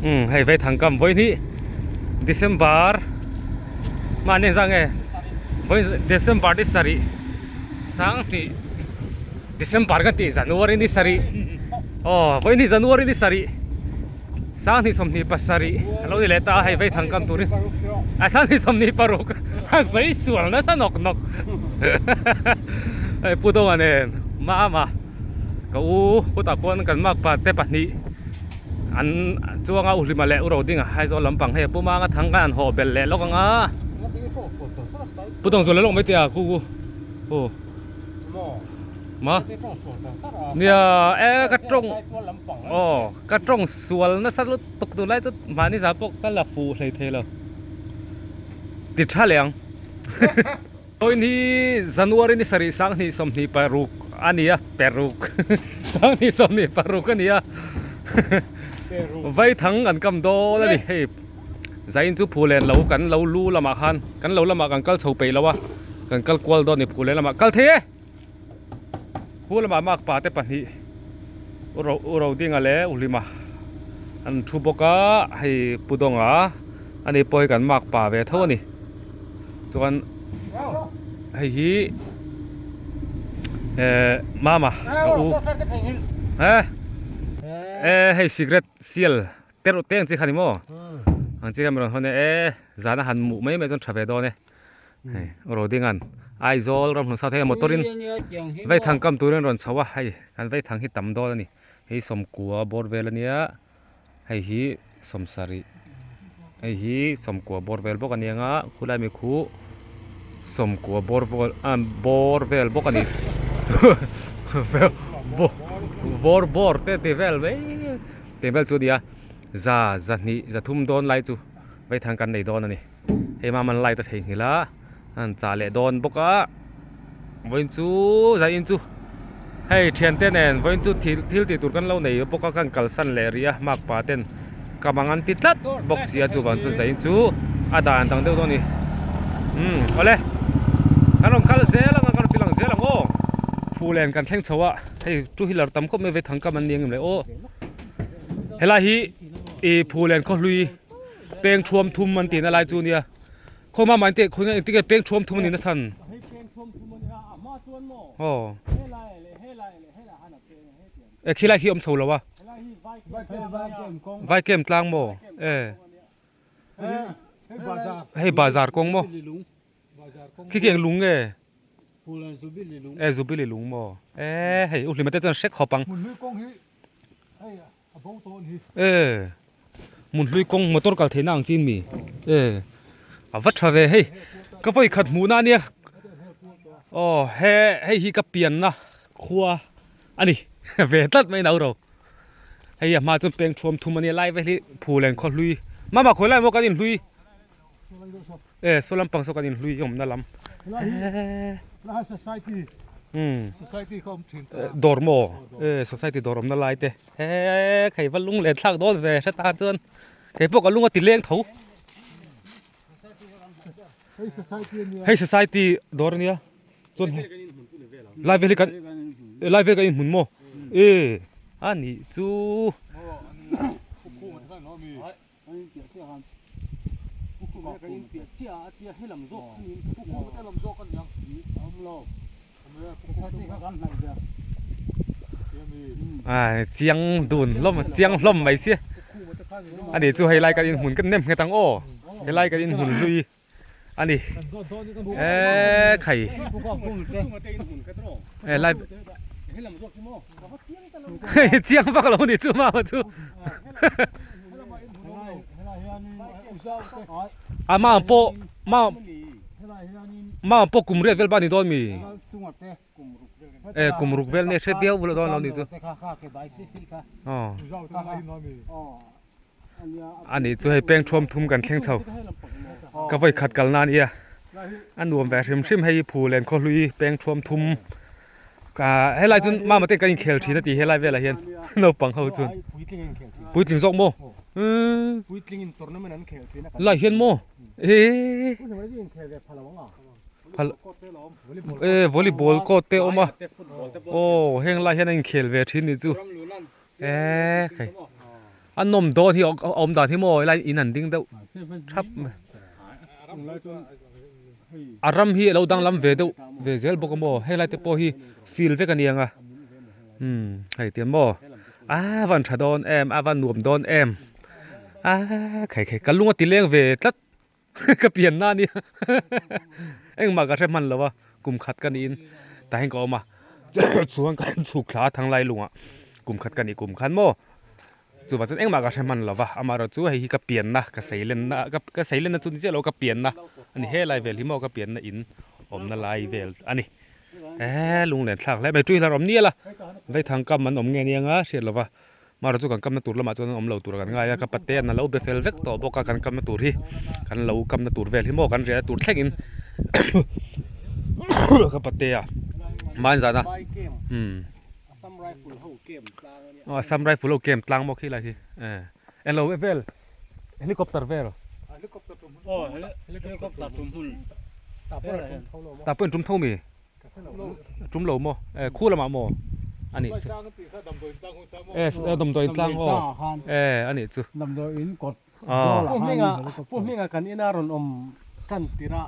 Um hei vei thang kam vawi hnih December mahni engzah nge vawi December ni sarih sanghnih December ka tih January ni sarih aw vawi hnih January ni sarih sanghnih 27 a lo ni leh ta a hei vei thang kam turin a sanghnih 26 a sawi sual nasa nawk nawk hei Pu Dawnga nen Mama ka u kutah khuan kan makpa te pahnih an chuang a u Hlima leh u Rodinga Aizawl lampang hei Pu Manga thang khan an haw belh leh lawk ang a Pu Dawng zawh leh lawk mai teh a ku ku aw. Ma nia e ka tawng aw ka tawng sual nasa lutuk tunlai chu mahni zah pawh ka la fuh hlei thei lo ti tha leh ang Vawiin hi January ni sarih 26 a ni a peruk 26 a ni a vaithang an kam dawn a ni hei. Zain chu Phulen lo kan lo lu lamah khan kan lo lamah kan kal chho peih lo a, kan kal kual dawn a ni Phulen lamah kal thei e! Khu lamah makpa te pahnih U Ro U Rodinga leh U Hlima an thu bawk a, hei Pu Dawnga ani pawh hi kan makpa ve tho a ni. Chuan hei hi eh Mama ka u eh eh hei cigarette sial Te reuh te ang chi kha ni maw? Ang chi kha mi rawn hawn e, e zana han muh mai mai chuan tha ve dawn e. Hei Rodingan Aizawl ram hlun sa thei a motor in Vaithang kam turin rawn chho a, hei kan Vaithang hi tam dawn a ni. Hei sawmkua bawr vel a nia, hei hi sawmsarih, hei hi sawmkua bawr vel bawk a ni ang a, khulai mi khu sawmkua bawr vel ah bawr vel bawk a ni. Bawr bawr te ti vel mai. Tih vel chu a ni a, za zahnih zathum dawn lai chu vaithang kan nei dawn a ni. Hei mama an light a theihnghilh a, an chah leh dawn bawk a, vawiin chu zain chu hei thiante nen vawiin chu thil thil tih tur kan lo nei bawk a, kan kalsan leh rih a makpa ten ka mang an ti tlat bawk si a chuvang chu zain chu a dan dang deuh dawn a ni. Umm awle kan rawn kal zel ang a kan rawn ti lang zel ang aw. Phulen kan thleng chho a hei two wheeler tam khawp mai vaithang kam an ni ang em le aw. Helai hi ih Phulen khawhlui peng thuam thum an tihna lai chu a nia khaw hma mahni te khaw engtin nge peng thuam thum a nih na chhan aw e khilai khi a awm chho lo a vai kem tlang maw e hei bazar kawng maw. Khi khi eng lung nge? E Zubili lung maw? E hei u Hlima te chuan hrek khawp ang. E Hmunhlui kawng motor kal theihna ang chin mi? E a va tha ve hei ka vawi khat hmuhna ania aw he hei hi ka pianna khua a ni ve tlat mai nau ro hei a hma chuan peng thuam thum ania lai vel hi Phulen khawhlui mama khawi lai maw kan inhlui. E saw lampang saw kan inhlui awmna lam dawr maw e society dawr awmna lai te he khei va lung leh thlak dawn ve hre ta chuan kei pawh ka lung a ti leng tho hei society dawr ania chuan lai vel hi kan lai vel kan inhmun maw e a nih chu. Ai chiang dun hlawm chiang hlawm mai sia ani chu hei lai kan inhmun kan nem nghet ang aw helai kan inhmun hlui ani e khai e lai chiang vak lo ni chu mama chu a ma pawh ma ma pawh kum riat vel ba ni dawn mi e kum ruk vel ne hre viau dawn lo ni chu aw Ani chu hei peng thuam thum kan thleng chho ka vawi khat kal na ania a nuam ve hrim hrim hei Phulen khawhlui peng thuam thum ka helai chuan mama te kan inkhel thin a ti helai velah hian naupang ho chuan puitling zawk maw umm lai hian maw eee phal e volleyball court te a awm a aw heng lai hian a inkhel ve thin ni chu. Eee khai a nawm dawn hi a awm dan hi maw helai in an ding deuh thap mai a ram hi a lo danglam ve deuh ve zel bawk a maw helai te pawh hi field vek a ni ang a umm hei tiang maw a van tha dawn em a van nuam dawn em aa khai khai ka lung a ti leng ve tlat. Ka pian na ania engmah ka hre hman lo a kum khat ka niin tah hian ka awm a chuan ka chhuk thla a thang lai lungah kum khat ka nih kum khan maw chuvang chuan engmah ka hre hman lo va amaherawh chu hei hi ka pianna ka seilenna ka seilenna chu ni chiah lo ka pianna a ni helai vel hi maw ka pianna in awmna lai vel a ni eee lunglen thlak hle mai tui hlar awm nial a vaithang kam an awm nge nia nga hriat lo va. Mara chu kan kamna tur lamah chuan an awm lo tur kan ngai a, ka pate an lo be fel vek tawh bawk a, kan kamna tur hi kan lo kamna tur vel hi maw kan riahna tur thlengin ka pate a hmain zan a umm aw Assam rifle ho camp tlang maw khi lai hi eh englo vel helicopter vel tah pawh in tum tho mi. Tum lo maw? Eh khu lamah maw? A nih chu. Eh damdawiin tlang aw. Eh a nih chu. Damdawiin kawt zawl ah khan Pu Hminga kan ina rawn awm tan tirh a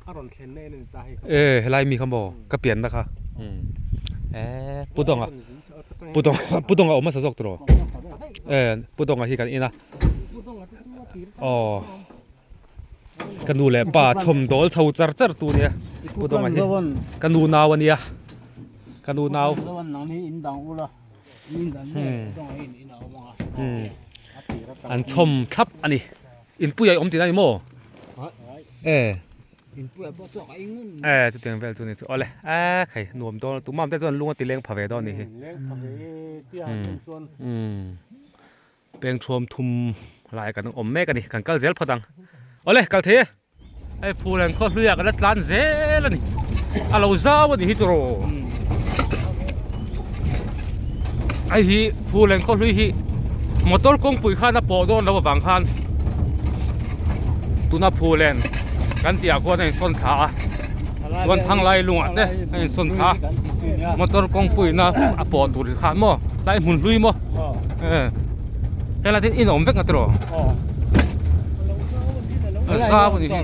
a rawn thlen na en a ni ta hei. Eh helai mi kha maw? Ka pianna kha. Eh Pu Dawnga Pu Dawnga Pu Dawnga awm hmasa zawk tiraw? Eh Pu Dawnga hi kan ina. Aw. Ka nu leh pa chhawm dawl chho char char tu nia pu Dawnga hi ka nu nau a nia ka nu nau an chhawm thlap a ni inpuia i awm tihna a ni maw e e chutiang vel chu ni chu awle a khai nuam dawn lutuk mam te chuan lung a ti leng pha ve dawn a nih hi umm. Peng thuam thum lai kan awm mek a ni kan kal zel phawt ang awle kal thei e hei phul an khaw hluiah kan la tlan zel a ni a lo zau a ni hi tiraw hei hi phul an khaw hlui hi motor kawngpui khan a pawh dawn loh avang khan tuna phul en kan tih ah khuan a insawn thla a chuan thanglai lungah te a insawn thla a motor kawngpuiin a pawh tur khan maw tlai hmun hlui maw. Eh helai te in a awm vek tiraw a zau a ni hi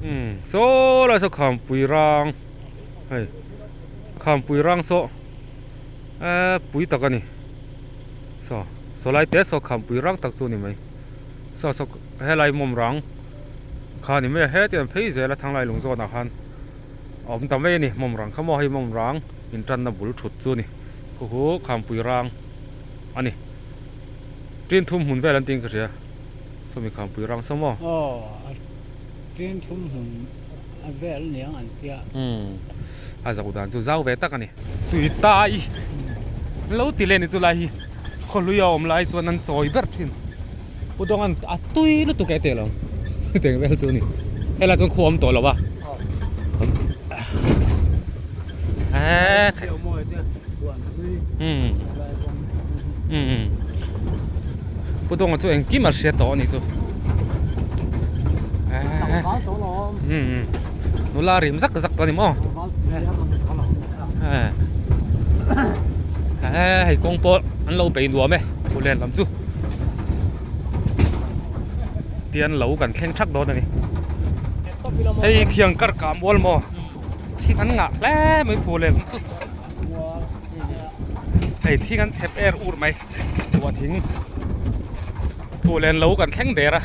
umm saw lai saw khampui rang hei khampui rang saw eh pui tak a ni saw saw lai te saw khampui rang tak chu a ni mai saw saw helai mawm rang kha a ni mai a hetiang phei zel a thanglai lung zawnah khan. A awm ta mai a ni mawm rang kha maw hei mawm rang intanna bul thut chu a ni khu khu khampui rang a ni tin thum hmun vel an tiin ka hria sawmi khampui rang saw maw aw tin thum hmun a vel niang an tia umm a zoh dan chu zau ve tak a ni tui tai lo ti leh ni chu lai hi khawhlui a awm lai chuan an chawi ber thin Pu Dawnga'n a tui lutuk e teh lo teng vel chu a ni helai chuan khua awm tawh lo a umm umm Pu Dawnga chu engkim a hria tawh a ni chu umm nula rim zak zak tawh a ni maw hei kawng pawh an lo bei nuam e Phullen lam chu tian lo kan thleng thak dawn a ni hei khiang kar kah mual maw thing an ngah hle mai Phullen lam chu hei thing an chep er ur mai buah thing Phullen lo kan thleng der a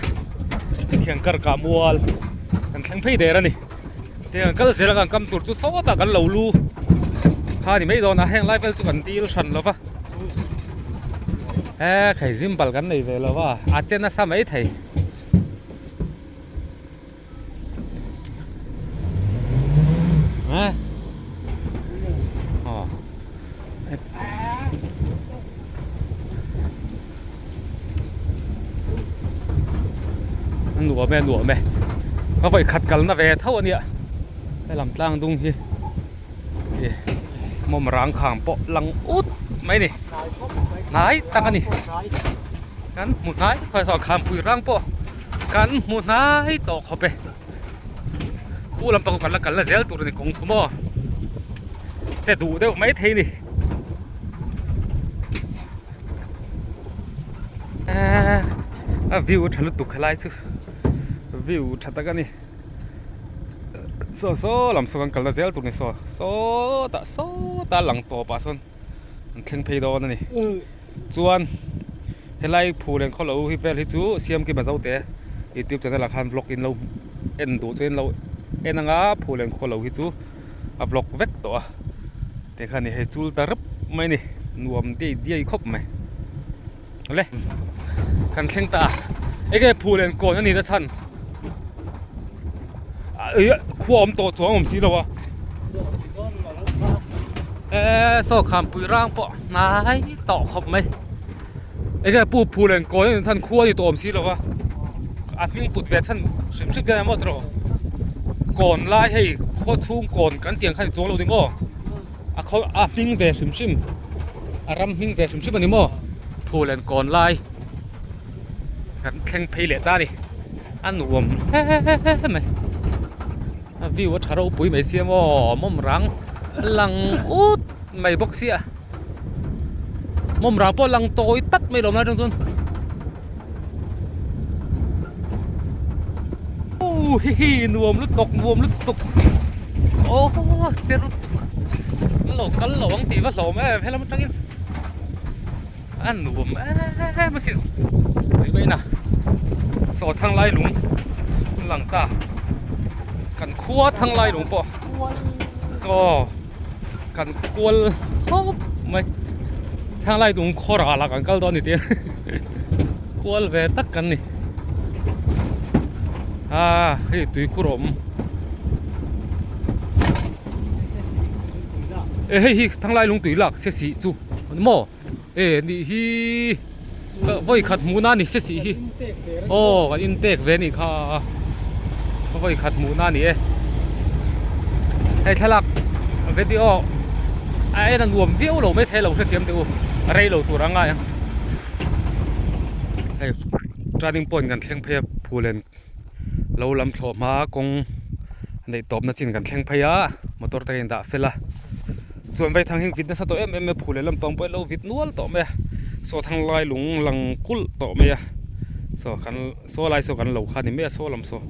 khiang kar kah mual kan thleng phei der a ni. Tiang kal zel a kan kam tur chu sawtah kan lo lu kha ni mai dawn a heng lai vel chu kan dil hran lo va he khai zim bal kan nei ve lo va a che nasa mai thei aw a nuam e a nuam e ka vawi khat kalna ve tho a nia helam tlang dung hi ih mawm rang khang pawh lang ut mai a ni hnai tak a ni kan hmu hnai khawi saw khampui rang pawh kan hmu hnai tawh khawp e khu lampang kan la kalna zel tur a ni kawng thu maw. Che duh deuh mai thei ni. Eee a view tha lutuk helai chu view tha tak a ni saw saw lam saw kan kalna zel tur ni saw sawtah sawtah lang tawp ah sawn an thleng phei dawn a ni chuan helai phul eng khawlo hi vel hi chu siam kim a zo teh youtube channel ah khan vlog in lo en duh chuan in lo en anga phul eng khawlo hi chu a vlog vek tawh a tikhan ni hei chul ta reuh mai a ni nuam diai diai khawp mai le kan thleng ta a enge phul eng kawn a nih na chhan khua awm tawh chuang awm si lo a eee saw khampui rang pawh hnai tawh khawp mai enge pu phul eng kawn a nih na chhan khua a ni tawh awm si lo a a hming put ve chhan hrim hrim te a ni maw tiraw kawn lai hei khaw chhung kawn kan tih ang khan i chuang lo ni maw a khaw a hming ve hrim hrim a ram hming ve hrim hrim a ni maw phul eng kawn lai. Kan thleng phei leh ta a ni a nuam hle mai a view a tha ropui mai sia maw mawm rang lang ut mai bawk sia mawm rang pawh lang tawi tak mai lo lai atang chuan oh hi hi nuam lutuk nuam lutuk aw che lutuk an lo kal lo ang tih va hlawm em helam atangin. A nuam em asin mai mai na saw thang lai lung an lang ta kan khua thang lai lung pawh aw kan kual khawp mai thang lai lung khaw ral ah kan kal dawn a ni tih kual ve tak kan ni a hei tuikhur a awm. E hei hi thanglai lung tui lak se sih chu ani maw e nih hi vawi khat hmuh na ni se sih hi aw kan in tek ve anih kha vawi khat hmuh na ani e hei thlalak video a en a nuam viau lo maithei lo hrethiam teh u a rei lo tur a ngai ang hei turning point kan thleng phei a phul en. Lo lam thlawh hma kawng neih tawpna chin kan thleng phei a motor te in dah fel a chuan vaithang hi vit nasa tawh em em mai a phul leh lampang pawh hi lo vit nual tawh mai a saw thang lai lung lang kulh tawh mai a saw kan saw lai saw kan lo kha ni mai a saw lam saw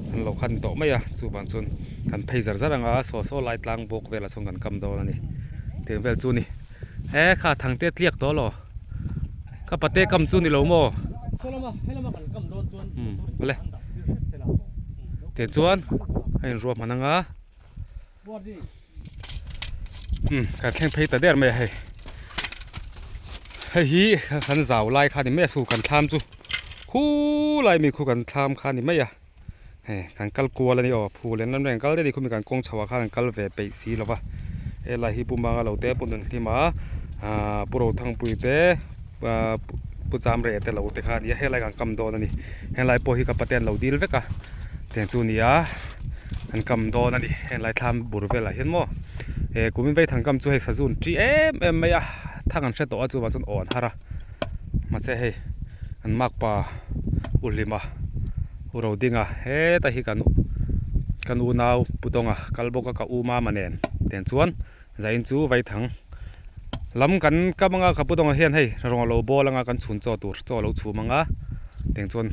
kan lo kha ni tawh mai a chuvang chuan kan phei zar zar anga saw saw lai tlang bawk velah sawn kan kam dawn a ni tiang vel chu a ni. He kha thangte tliak tawh lo ka pate kam chu ni lo maw umm le teh chuan a inruah hman anga umm kan thleng phei ta der mai a hei hei hi kan zau lai kha ni mai a su kan thlam chu khulai mi khu kan thlam kha ni mai a. Hei kan kal kual a ni aw phul en lam reng kal daih a ni khumi kan kawng chho ah khan an kal ve peih si lo va helai hi pumanga lo te pawh nun hlim a ahh pu Rothangpui te ahh pu Chamreh te lo te kha a ni a helai kan kam dawn a ni helai pawh hi ka pate an lo dil vek a tiang chu a ni a an kam dawn a ni helai thlam bur velah hian maw eh kumin vaithang kam chu hei sazu an ṭi em em mai a thang an hre tawh a chuvang chuan aw an har a mahse hei an makpa u Hlima. U Rodinga heta hi kan kan unau Pu Dawnga kal bawk a ka u Mama nen tiang chuan zain chu vaithang lam kan kam anga ka Pu Dawnga hian hei rawng alo bawl anga kan chhun chaw tur chaw alo chhum anga tiang chuan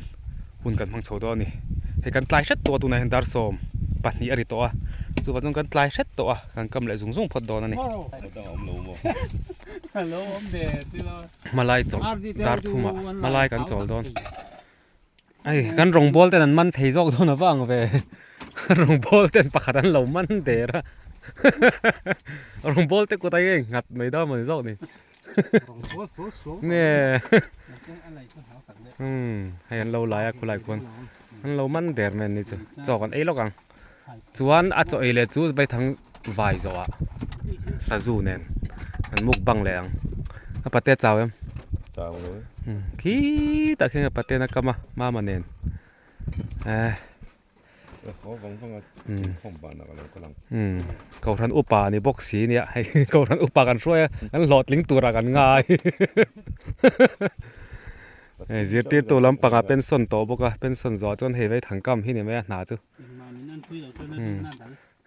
hun kan hmang chho dawn a ni hei kan tlai hret tawh a tunah hian dar 12 a ri tawh a chuvang chuan kan tlai hret tawh a kan kam leh zung zung phawt dawn a ni. Hmalai chawlh dar thumah hmalai kan chawl dawn. Hei kan rawngbawl ten an man thei zawk dawn ava ang ve rawngbawl ten pakhat an lo man der a rawngbawl te kut a i nghat mai dawn mawni zawk ni nge umm hei an lo lai a khulai khuan an lo man der mai an ni chu chaw kan ei lawk ang chuan a chaw ei leh chu vaithang vai zawh ah sazu nen an mukbang leh ang a pate a chau em khitah khian a pate a kam a mama nen eh umm kohhran upa a ni bawk si nia hei kohhran upa kan hruai a kan hlawhtling turah kan ngai. Hei zirtirtu lampangah pension tawh bawk a pension zawh chuan hei vaithang kam hi ni mai a hna chu.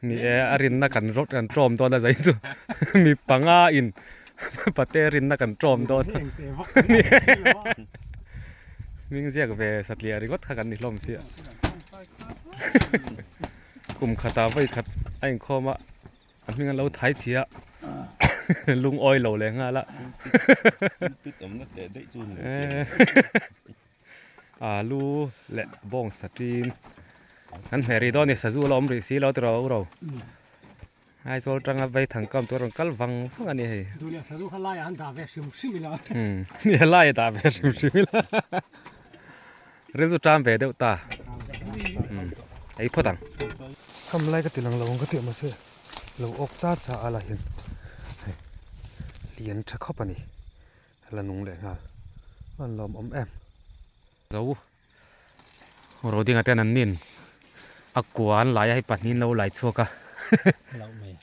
Ni e, a rinna kan rawt kan tlawm dawn a zai chu mi panga in pate rinna kan tlawm dawn. Ni e, hming ziak ve satliah ringawt kha kan ni hlawm sia. Kum khatah vawi khat a inkhawm a. A hming an lo thai chhia lungawi lo leh nghal a alu leh bawng satin an hmeh rih dawn a ni sazu a la awm rih si lo tiraw u ro Aizawl tanga vei thang kam tur a rawn kal vang vang a ni hei ni a lai a dah ve hrim hrim ila Rilru tan ve deuh ta. Ei phawt ang. Kham lai ka ti lang lo ang ka tih mahse lo awk cha cha a la hian hei lian tha khawp a ni la nung leh nghal a lawm awm em. Zo roding ah te an nin a kua an lai a hei pahnih an lo lai chhuak a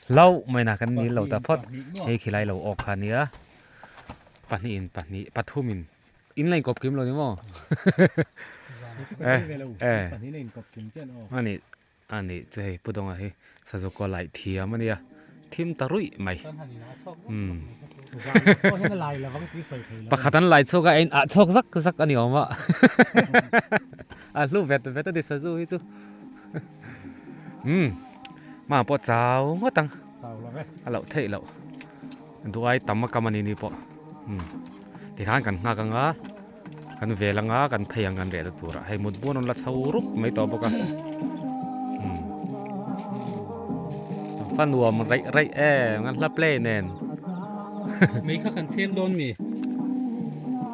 hlauh mai na kan nil lo ta phawt hei khilai lo awk kha ania pahnih in pahnih pathum in. In la inkawp kim lo ni maw? Eh, eh. Ani, ani chu hei Pu Dawnga hi Sazu kaw laih thiam a nia. Thim ta ruih mai. Umm. Pakhat an lai chhuak a, a in ah chhuak zak zak a ni awm a. A hlu vet vet a ni Sazu hi chu. Umm. Mah pawh chau ngawt ang. A loh theih loh. Duai tam a kam a ni ni pawh umm tikhan kan nghak anga kan vel anga kan phei ang kan reh ta turah hei mut buan a rawn la chho rup mai tawh bawk a umm fa nuam raih raih em an hla play nen Mei kha kan chhem dawn mi?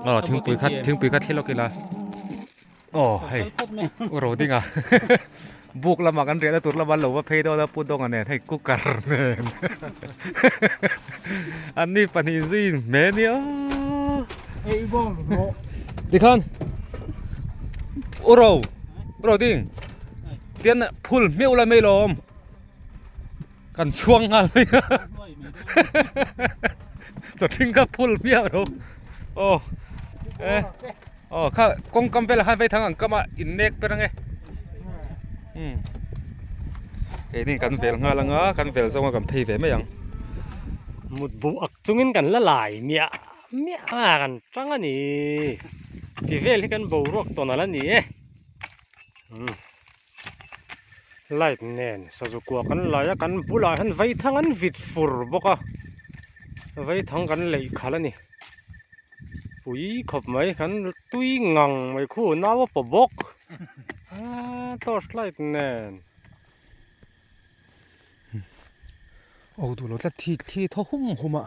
Aw thingpui kha thingpui kha thli lawk ila. Aw hei u Rodinga buk lamah kan riahna tur lamah an lo va phei dawn a Pu Dawnga nen hei cooker nen an ni pahnih zui hme nia tikhan u Ro u Roding tian phul hmeuh la mai lawm kan chhuang nghal mai a chawthing kha phul hmiah ro aw e aw kha kawng kam velah khan vaithang ang kam a innek ber ange umm keini kan vel nghal anga kan vel zawng a kan phei ve mai ang. Mut buh ak chungin kan la lai miah miah a kan tang a ni ti vel hi kan boruak tawn ala ni e umm. Light nen sazu kua kan lai a kan bulah hian vaithang an vit fur bawk a vaithang kan leih khalh a ni pui khawp mai kan tui ngang mai khu nau a paw bawk aaa torch light nen. Aw duh lo tlat thi thli thaw hum hum a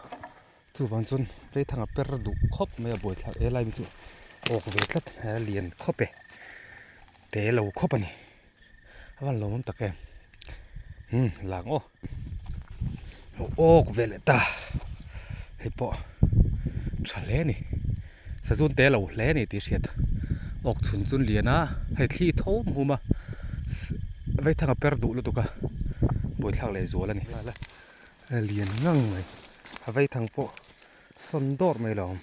chuvang chuan vaithang a per duh khawp mai a buaithlak e lai chu awk ve tlat a lian khawp e. Te lo khawp a ni a van lawmawm tak em umm lang aw lo awk ve leh ta hei pawh tha hle a ni sazun te lo hle a ni tih hriat awk chhun chun lian a hei thli tho hmum a vaithang a per duh lutuk a buaithlak leh zual a ni lian ngang mai a vaithang pawh sawn dawr mai lo awm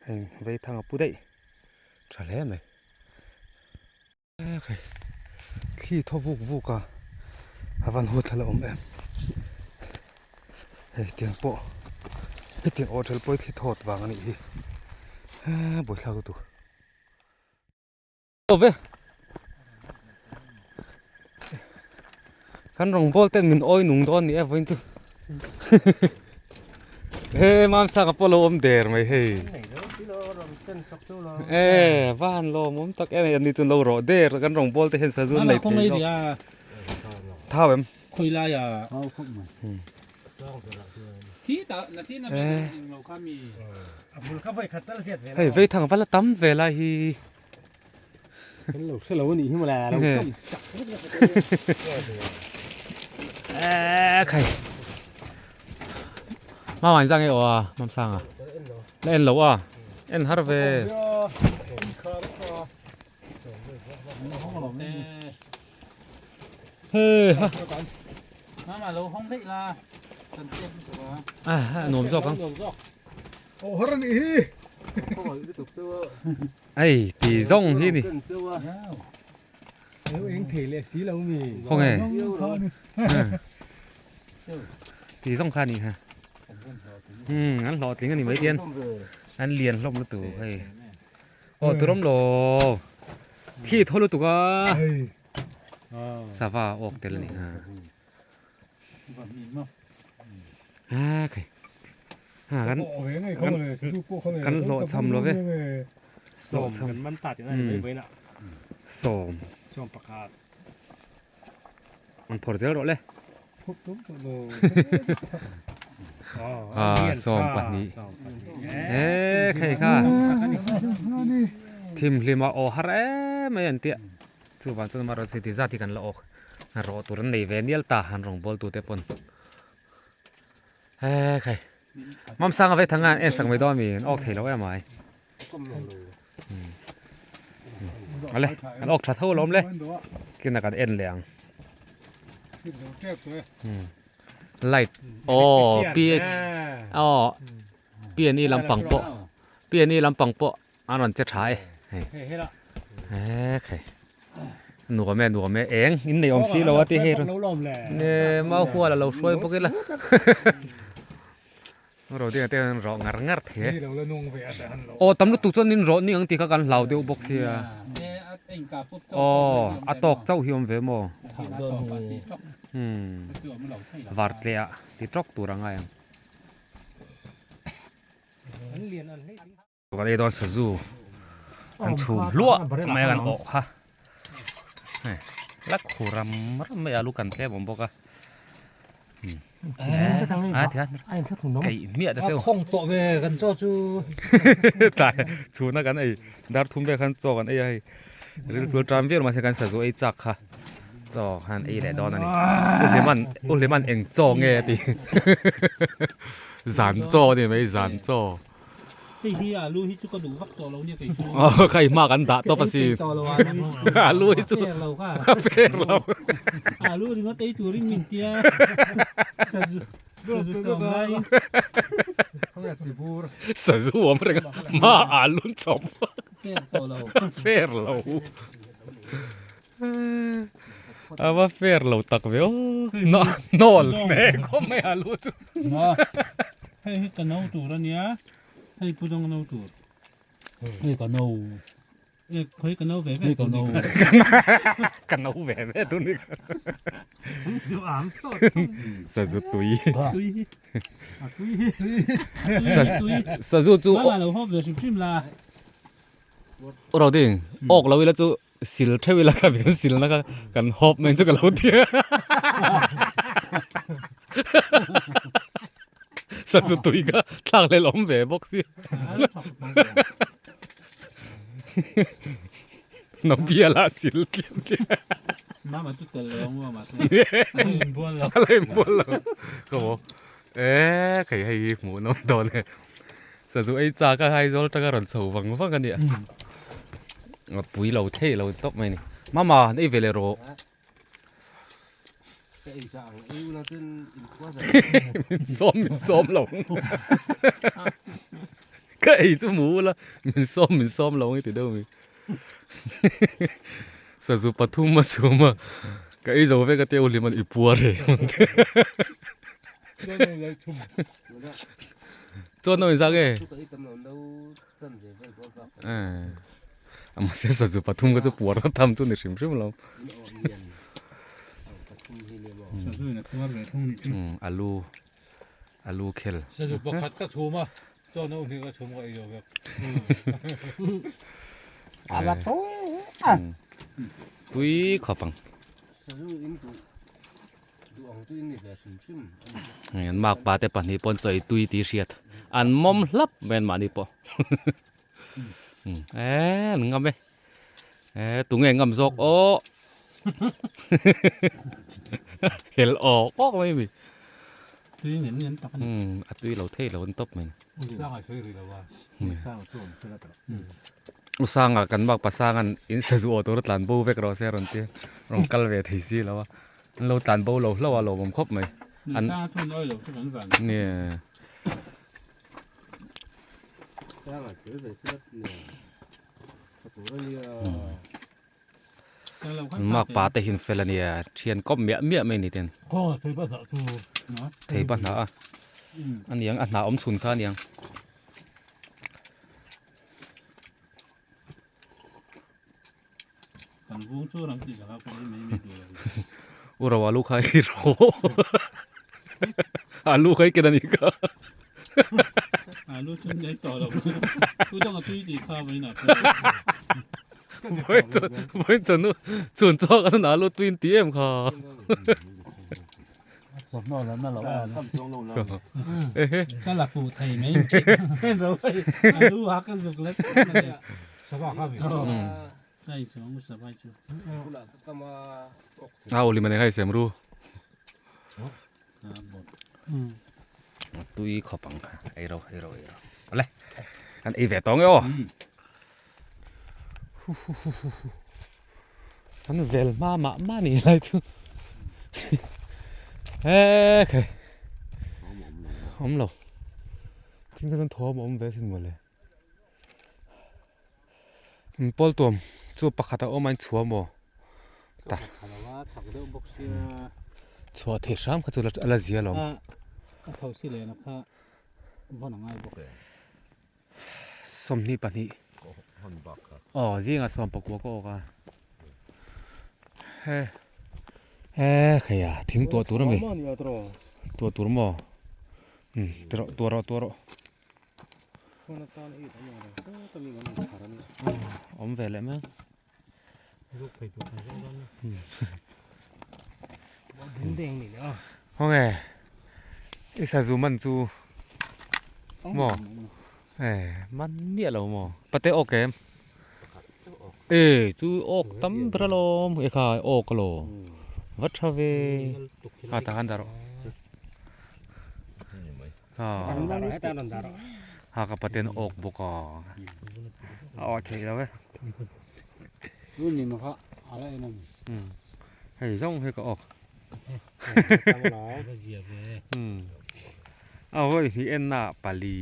heng vaithang a pu daih tha hle mai. Thli thaw vuk vuk a a van haw thla la awm em hei tiang pawh hetiang aw tel pawh hi thli thawt vang a nih hi eee buaithlak lutuk ve kan rawngbawl ten min awi nung dawn ni e vawiin chu he mamsanga pawh lo awm der mai hei e van lawm awm tak em ani chu lo rawh der kan rawngbawl te hian sazu an nei thei lo thau em hei veithang vala tam ve lai hi. Kan lo hre lo a nih hi mawle lo kam sak vek vek Eh khai. Ma wan zang e aw a mam sang a. La en lo a. En har ve. He ha. Mama lo hong daih la. Kan chem tu a. Ah nuam zawk ang. Aw har a nih hi. Ei ti zawng hi ni. Khawnge? Ti zawng kha a nih kha. Umm an hlawhtling a ni mai tian an lian hlawm lutuk hei. Aw turawm lo thli thaw lutuk a sava awk tel a nih kha. A khai ha kan kan hlawh cham lo ve sawm kan man ta tih na ni mai vawiin ah sawm sawm pakhat an phawrh zel rawh le a sawm pahnih e khai kha thimhlim a aw har em mai an tia. Chuvang chuan amaherawhchu heti zat hi kan la awk rawh tur an nei ve nial ta an rawngbâwl tute pawn he khai Mamsanga ve thanga an en sak mai dawn a mi an awk thei lo em ai awle an awk tha tho alawm le kinah kan en leh ang light aw ph aw P&E lampang pawh P&E lampang pawh An rawn che tha e hei he khai nuam e nuam e eng in nei awm si lo a ti hei rawn ne mau hual a lo hruai bawk ila rodi te an rawh ngar ngar thei e aw tam lutuk chuan in rawh ni ang tih kha kan hlau deuh bawk sia aw a tawk chauh hi awm ve maw umm var tle ah ti tawk tur a ngai ang. Kan ei dawn sazu an chhum hluah mai a kan awh kha hei la khu ram ram mai a lu kan tlem awm bawk a a ti khan keih hmiah ta cheu khawng tawh ve kan chaw chu tlai chhuna kan ei dar thum vel khan chaw kan ei a hei ril chul ṭam viau mahse kan sazu ei chak kha chaw khan ei leh dawn a ni u hliman u hliman eng chaw nge a ti zan chaw a ni mai zan chaw. Hei hi alu hi chu ka duh vak tawh lo nia kei chu. Aw kha i hma kan dah tawp asin. Ka ei peih tawh lo alu hi chu. Alu hi chu. A fair lo kha. A fair lo. Alu ringawt ei turin min tia. Sazu sazu sawm lai. Sazu awm reng a hma alu an chawp. Fair tawh lo. Fair lo. A va fair lo tak ve aw. Hnawl hme khawp mai alu chu. Hei hi ka no tur a nia, hei pu dawng no tur. Hei ka no. E khawi ka no ve ve tur ni kha. Ka no ve ve tur ni kha. Duh ang sawt. Sazu tui. Tui hi. A tui hi. Sazu chu. Mama lo hawp ve hrim hrim la. Ro ding awk lo ila chu Sil theuh ila kha kan silna kha kan hawp mai chu ka lo ti a sazu tui kha thlak leh awm ve bawk sia Nobia lah sil tliam tliam Mama chu tel lo ang u amah chu a la inbual lo a la inbual lo ka maw e khei hei hi hmuh nawm dawn e. Sazu ei chak a Aizawl atanga rawn chho vang vang a nia. A pui lo thei lo tawp mai a ni. Mama an ei ve leh rawh. Min sawm min sawm lo. Ka ei chu mu ula min sawm min sawm lo ang i ti deuh mi. Sazu pathum a chhum a ka ei zo vek a tia u Hliman i puar reng ang te. Chuan no inzak e. Amah se sazu pathum ka chu puar na tham chu ni hrim hrim lo. Alu alu khel. Sazu pakhat ka chhum a chuan no hnih ka chhum ka ei zo vek. Ala tho a. Tui khawp ang. Hei an makpa te pahnih pawn chawi tui tih hriat an mawm hlap mai an mahni pawh eee an ngam e eee tunge ngam zawk aw hel awk awk mai a mi a tui lo thei lo an tawp mai u sanga kan makpa sanga'n in sazu aw tur a tlan bo vek rawh se a rawn ti a rawn kal ve thei si lo a. An lo tlan bo lo hlauh a lawmawm khawp mai. An nge. Mak pa te hin fel ania thian kawp miah miah mai ni ten. Thei pa hnah a aniang a hnah awm chhun kha aniang. U ro alu kha i ro alu kha i ken anih kha. Alu chu nei tawh lo chu tu dang a tui tih kha vawiin ah Vawiin chu vawiin chu nu chhun chhuak an alu tui in ti em kha. Ka la fuh thei mai ro hei alu ha ka zuk la teuh mai a. Ka inchhawng u savai chu. A uli mane khai sem ru. Tui khawp ang ei ro ei ro ei ro. Awle kan ei ve tawng e aw. Kan vel hma mah mah ni lai chu he khai awm lo thing kha chuan thawm a awm ve thin mawle pawl tuam chu pakhat a awm a inchhuah maw ta chhuah theih hram kha chu a la zia lo 22 aw zingah sawmpakua ka awk a he he khei a thing tuah tur ami tuah tur maw umm ti rawh tuah rawh tuah rawh awm ve leh mai Khawnge i sazu man chu maw e man miah lo maw pate awk em e chu awk tam ber alawm e kha awk alawm va tha ve a tah khan dah rawh ha ka paten awk bawk a a awk theih lo e. Hei zawng hi ka awk a vawi hnih en na pali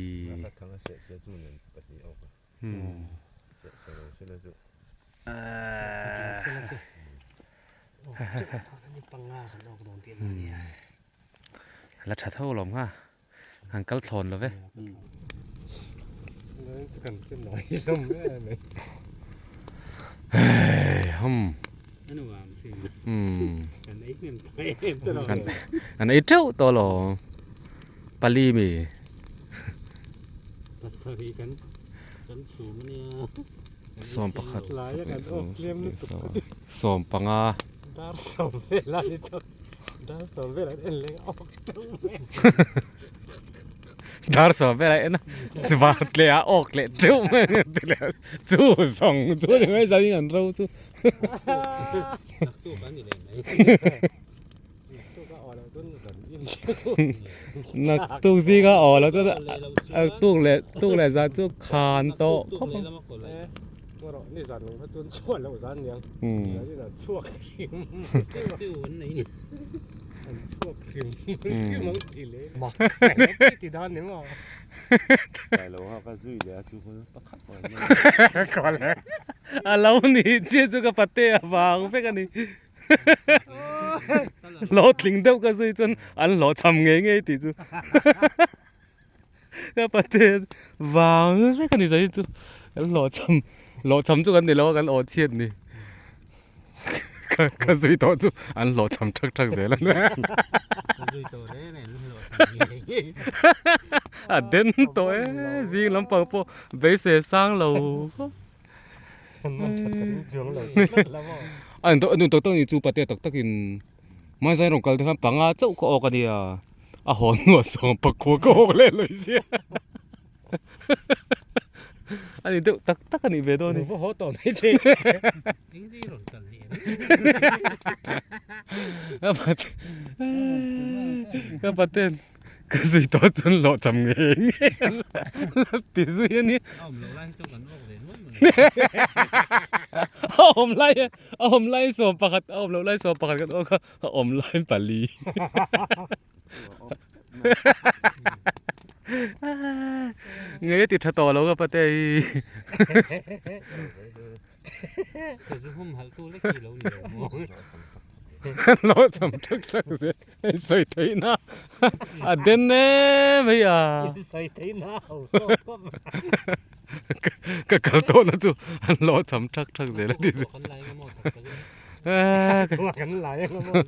la tha tho lawm kha han kal thlawn lo ve. Kan ei teuh tawh lo pali mi. Sawm pakhat sawm panga. Dar sawm vel a en a chuva tle a awk leh teuh mai a ti leh a chu zawng chu ni mai zan in an ro chu naktuk zinga aw lo chuan tuk leh tuk leh zan chu khan tawh khawp ang. A lo ni chiah chu ka pate a vang vek a ni hlawhtling deuh ka zui chuan an hlawhchham ngei ngei tih chu ka pate vang vek a ni zai chu kan hlawhchham hlawhchham chu kan ni lo a kan awh chhiat ni. Ka zui tawh chu an hlawhchham thak thak zel a nia. Ka zui tawh reng reng an hlawhchham ngei ngei. A den tawh e, zing lampang pawh beisei sang lo khawp. A in tawh tak tak ni chu pate tak tak in hmanzai rawn kal te khan panga chauh ka awk a nia, a haw hnuah sawm pakua ka awk leh lawi sia. A ni deuh tak tak a nih ve dawn a ni. Va haw tawh mai thei. Eng rawn kal leh Ka pat ka paten ka zui tawh chuan hlawh cham ngei ngei a la ti zui a ni. A awm loh lai hi chu kan awk ve nual mai. A awm lai a awm lai sawm pakhat a awm loh lai sawm pakhat kan awk a a awm lai pali. Ngei a ti tha tawh lo ka pate hi. Sazu hum halh tu lek hi lo ni lo maw? Lo cham thak thak zel hei sawi theih na a den em hei a. Sawi theih na a ho sawt khawp mai. Ka kal tawh na chu an lo cham thak thak zel a ti chu. Kan lai anga maw?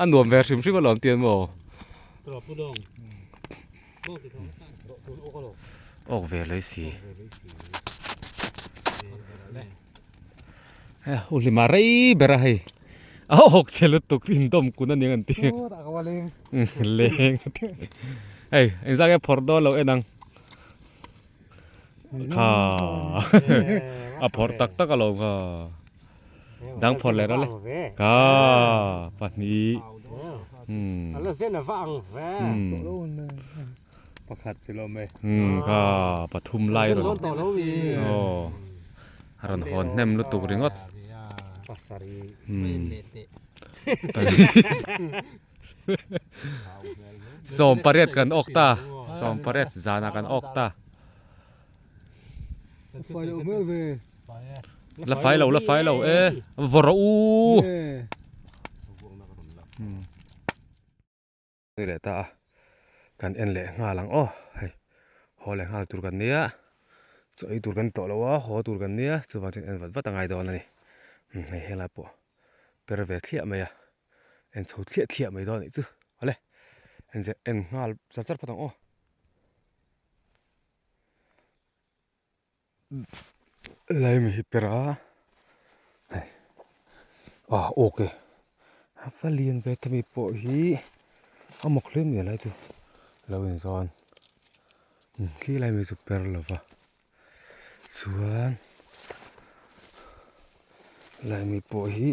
A nuam ve hrim hrim alawm tian maw? Awk ve lei si. U hlima rei ber a hei. A awk che lutuk indawm kun a nia an ti. Leng. Hei engzah nge phawrh dawn lo en ang. Kha a phawrh tak tak alawm kha. Dang phawrh leh rawh le. Kha pahnih. A la zen a va ang ve. Pakhat chi lo mai. Kha pathum lai rawn aw a rawn hawn hnem lutuk ringawt. Sawm pariat kan awk ta sawm pariat zanah kan awk ta. La fai lo la fai lo e vaw rawh u. Ni leh ta a kan en leh nghal ang aw hei haw leh nghal tur kan nia chaw ei tur kan tawh lo a haw tur kan nia chuvang chuan en vat vat a ngai dawn a ni hei helai pawh per ve thliah mai a en chho thliah thliah mai dawn a nih chu awle en zeh en nghal char char phawt ang aw. Helai mi hi per a hei ah awk e a va lian ve ta mi pawh hi a mawk hle mai helai chu lo in zawn khi lai mi chu per lo va chuan helai mi pawh hi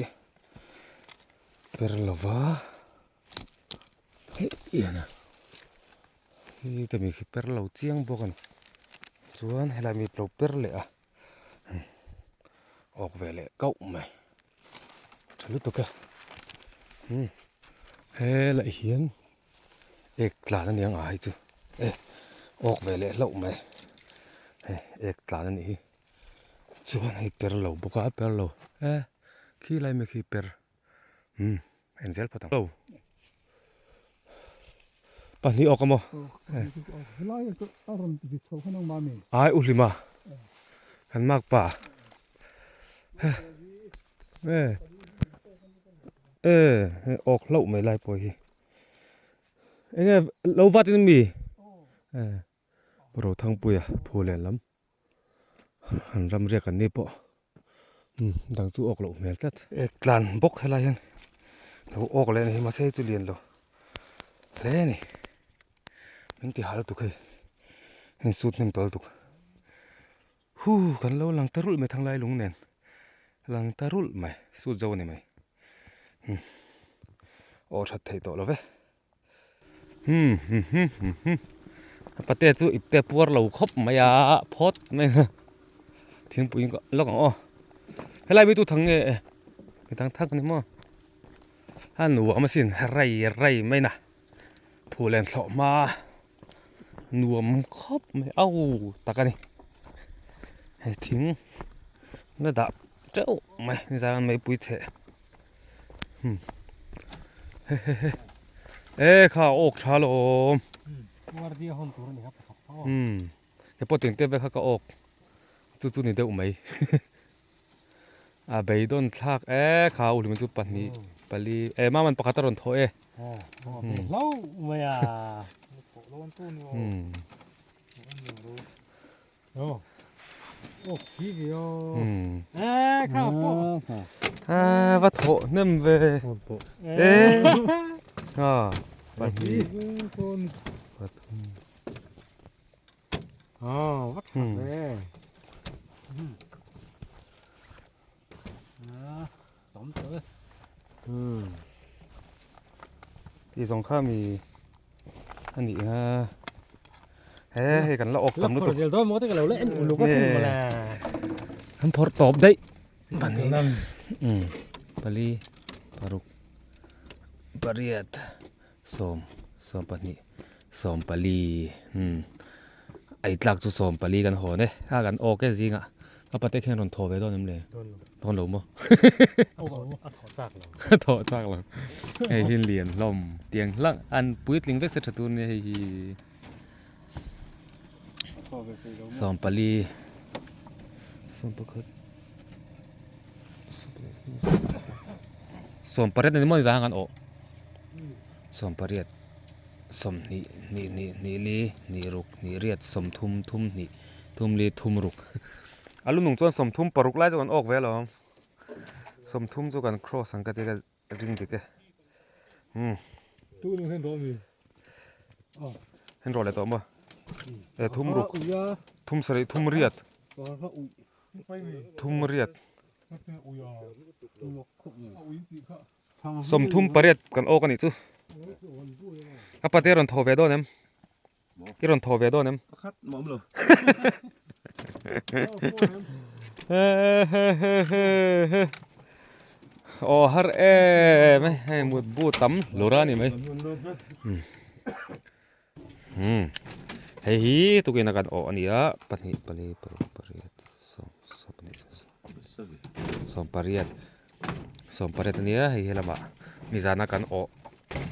per lo va hei hian a. Hi te mi khi per lo chiang bawk a ni chuan helai mi lo per leh a awk ve leh kauh mai tha lutuk e umm helai hian ek tlan a ni ang a hei chu e awk ve leh hlauh mai hei ek tlan a nih hi chuan hei per lo bawk a per lo e khilai mi khi per umm. En zel phawt ang. Pahnih awk a maw? Ai u hlima. Kan mak pa. E. E awk hlauh mai lai pawh hi. Enge lo vat in mi? E. Rothangpuia phu leh lam. An ram riak an ni pawh umm dang chu awk loh hmel tlat. Ek tlan bawk helai hian lo awk leh a ni hi mahse hei chu lian lo hle a ni min ti hal tuk hei hei sut hnem tawl tuk huu kan lo lang ta rulh mai thang lai lung nen lang ta rulh mai sut zo a ni mai umm aw that theih tawh lo ve. Hmm hmm hmm hmm hmm a pate chu ipte puar lo khawp mai a phawt mai a thingpui lawk ang aw helai mi tu thang nge mi dang thak a ni maw a nuam asin rei rei mai na phul en thlawh hma nuam khawp mai au tak a ni hei thing la dah teuh mai nizan meipui chheh. E kha awk tha lo awm he pawh tengte vel kha ka awk chu chu ni deuh mai a beidawn thlak e kha u hlim chu pahnih pali e maman pakhat a rawn thaw e Va thawh hnem ve e ha pahnih pathum va tha ve Tih zawng kha mi a nih a he hei kan la awk tam lutuk an phawrh tawp daih pahnih pali paruk pariat sawm sawm pahnih sawm pali ei tlak chu sawm pali kan hawn e a kan awk e zingah. A pate khian rawn thaw ve dawn em le? Dawn lo maw? A thaw chak lo. A thaw chak lo. Hei hi lian hlawm tiang hlak an puitling vek se tha tur nia hei hi. Sawmpali sawmpakhat sawmpariat ani maw ni zan kan awh sawmpariat sawmhnih hnih hnih hnih li hnih ruk hnih riat sawmthum thum hnih thum li thum ruk a lu nung chuan sawmthum paruk lai chu kan awk ve alawm sawmthum chu kan cross ang ka ti ka ring dik e umm hen rawh leh tawh maw e thum ruk thum sarih thum riat thum riat sawmthum pariat kan awk a nih chu a pate rawn thaw ve dawn em i rawn thaw ve dawn em Pakhat mah awm lo. Aw har em e hei mut bu tam lura a ni mai umm hei hi tukin a kan awh a ni a pahnih pali paruk pariat sawm sawmpahnih sawm sawmpariat sawmpariat a nia hei helamah nizana kan awh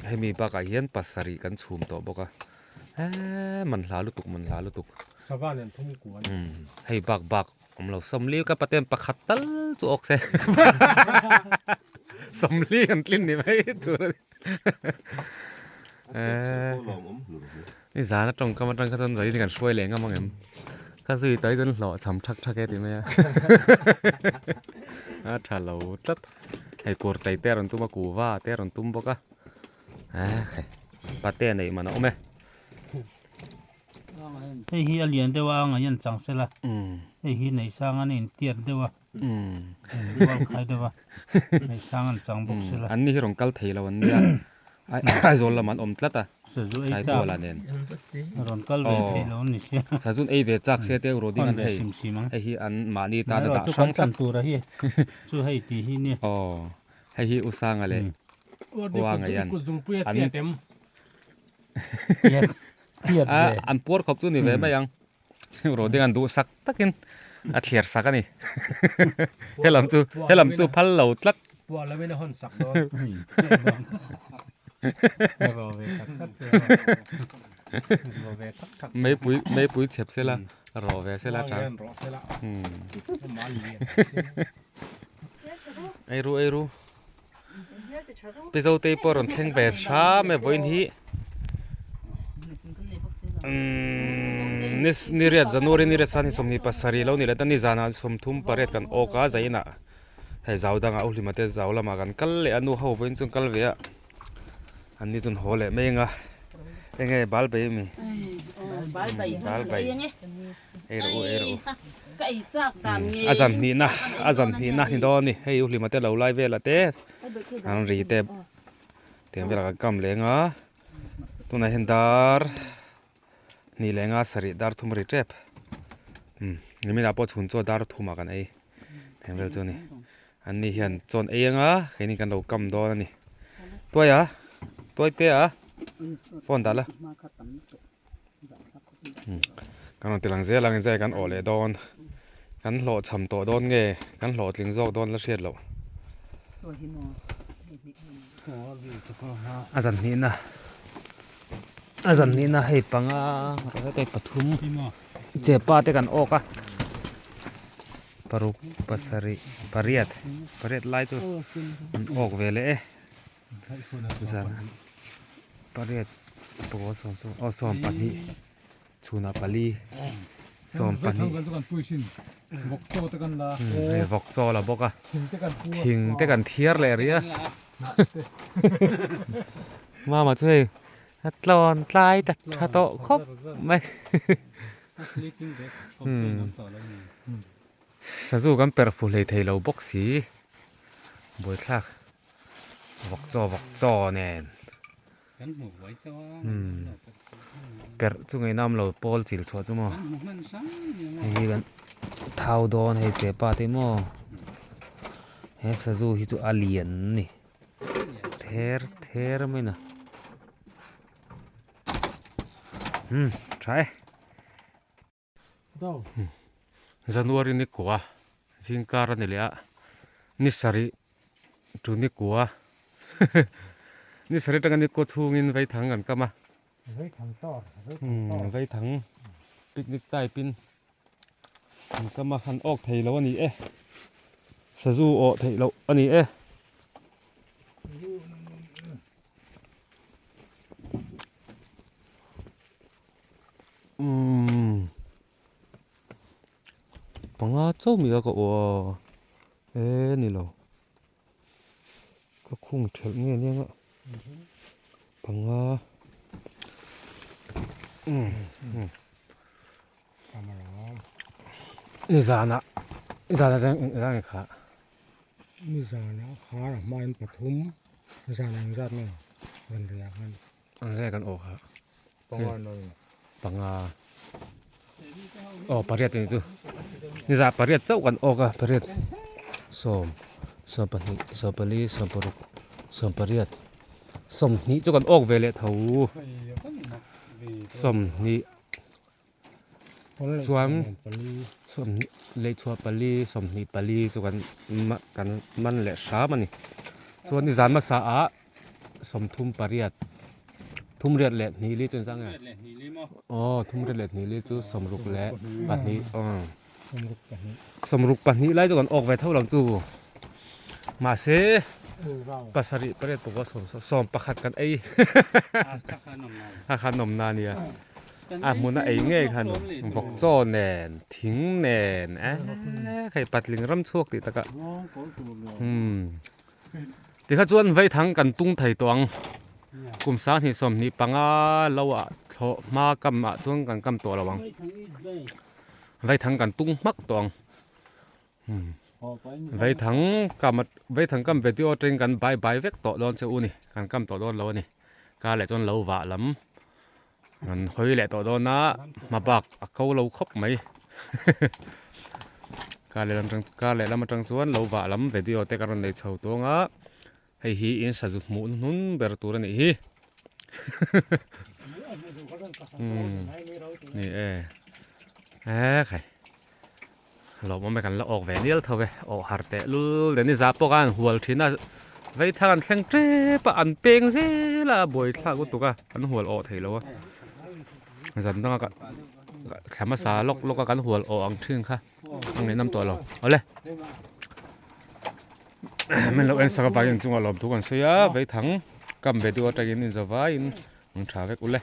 hemi bakah hian pasarih kan chhum tawh bawk a eee man hla lutuk man hla lutuk umm hei bak bak awm lo sawmli ka paten pakhat tal chu awk se sawmli kan tlin ni mai tur a ni eee nizana tawngkam atang kha chuan zai kan hruai leh ngam ang em ka zui tawh hi chuan hlawh cham thak thak e ti mai a a tha lo tlat hei kur tai te a rawn tum a kuhva te a rawn tum bawk a ehe pate neih man a awm e. Hei hi a lian deuh a a ngaih an chang sela hei hi neihsang an intiat deuh a rual khai deuh a neihsang an chang bawk sela. An ni hi rawn kal thei lo an nia Aizawl lamah an awm tlat a Sazu ei chak Saituala nen rawn kal ve thei lo an ni sia Sazun ei ve chak se te roding an hei hei hi an mahni tan a dah hrang tlat tur a hi chu hei tih hi nia aw hei hi Usanga leh Uanga hian an A an puar khawp chu ni ve mai ang roding an duh sak takin a thliar sak a ni helam chu helam chu phal lo tlat puah lovin a hawn sak dawn meipui meipui chhep sela rawh ve sela tha ei ru ei ru Pi Zotei pawh rawn thleng ve hram e vawiin hi umm ni riat January ni riat sani sawmhnih pasarih lo ni leh ta ni zanah sawmthum pariat kan awk a zainah hei zau dangah u hlima te zau lamah kan kal leh a nu ho vawiin chu an kal ve a an ni chu an haw leh mai ang a enge bal bei ami bal bei. Ei rawh u ei rawh u a zan hnihna a zan hnihna ni dawn a ni hei u hlima te lo lai velah te an ri te tiang velah kan kam leng a tunah hian dar hnih leh nga sarih dar thum a ri tep umm niminah pawh chhun chaw dar thumah kan ei tiang vel chu a ni an ni hian chawn ei anga keini kan lo kam dawn a ni tuai a tuai te a phone dah la. Kan rawn ti lang zel ang inzai kan awh leh dawn kan hlawhchham tawh dawn nge kan hlawhtling zawk dawn la hriat loh a zan hnihna a zan hnihna hei panga hei pathum chepa te kan awk a paruk pasarih pariat pariat lai chu an awk ve leh e. Zan pariat pawh sawm sawm aw sawm pahnih chhunah pali sawm pahnih hei vawk chaw la bawk a thing te kan thiar leh rih a mama chu hei a tlawn tlai ta tha tawh khawp mai sazu kan perh fuh hlei thei lo bawk si buaithlak. Vawk chaw vawk chaw nen umm perh chu ngei nam lo pawl chil chhuah chu maw hei hi kan thau dawn hei chepa te maw he sazu hi chu a lian a ni ther ther mai na umm tha e. January ni kua. Zingkar a ni leh a ni sarih tu ni kua ni sarih atanga ni kua chhungin vaithang an kam a umm vaithang picnic type in an kam a han awk thei lo a ni e sazu awh theih loh a ni e. Umm panga chauh mi a ka aw a e ni lo ka khung thelh nge nia nga panga umm nizanah nizanah chuan eng nge kha nizanah khar a hmain pathum nizanah engzat nge rawn ri ah khan. Ang zai kan aw kha panga aw pariat a ni chu nizah pariat chauh kan awk a pariat sawm sawm pahnih sawm pali sawm paruk sawm pariat sawmhnih chu kan awk ve leh tho sawmhnih chuan sawmhnih lehchhuah pali sawmhnih pali chu kan kan man leh hram a ni chuan nizan hmasa ah sawmthum pariat thum riat leh hnih li chu engzah nge aw thum riat leh hnih li chu sawmruk leh pahnih aw sawmruk pahnih lai chu kan awk ve tho lo chu mahse pasarih pariat pawh sawm sawm pakhat kan ei a kha nawm na ania a hmun a ei ngei khan vawk chaw nen thing nen eh hei patling ram chhuak tih takah umm. Tikha chuan vaithang kan tung thei tawh ang. Kum sanghnih sawmhnih panga lo ah thlawh hma kam ah chuan kan kam tawh lo ang. Vaithang kan tung hmak tawh ang. Vaithang kam vaithang kam video atangin kan bye bye vek tawh dawn che u ni. Kan kam tawh dawn lo a ni. Kar leh chuan lo vah lam An hawi leh tawh dawn a hma bak a ko lo khawp mai kar leh lam atang kar leh lam atang chuan lo vah lam video te ka rawn nei chho tawng a hei hi in sazu hmuh hnun ber tur a nih hi umm ni e ekhai Lawmawm e kan la awk ve nial tho e awh har teh lul leh ni zah pawh khan an hual thin a vei thar an thleng tep a an peng zel a buai thlak lutuk a an hual awh thei lo a zan danga ka thla hmasa lawk lawk a kan hual awh ang thin kha a ngaihnawm tawh lo awle min lo en sak avangin chungah lawmthu kan sawi a vei thang kam ve deuh atangin inzawvaiin ang tha vek ule.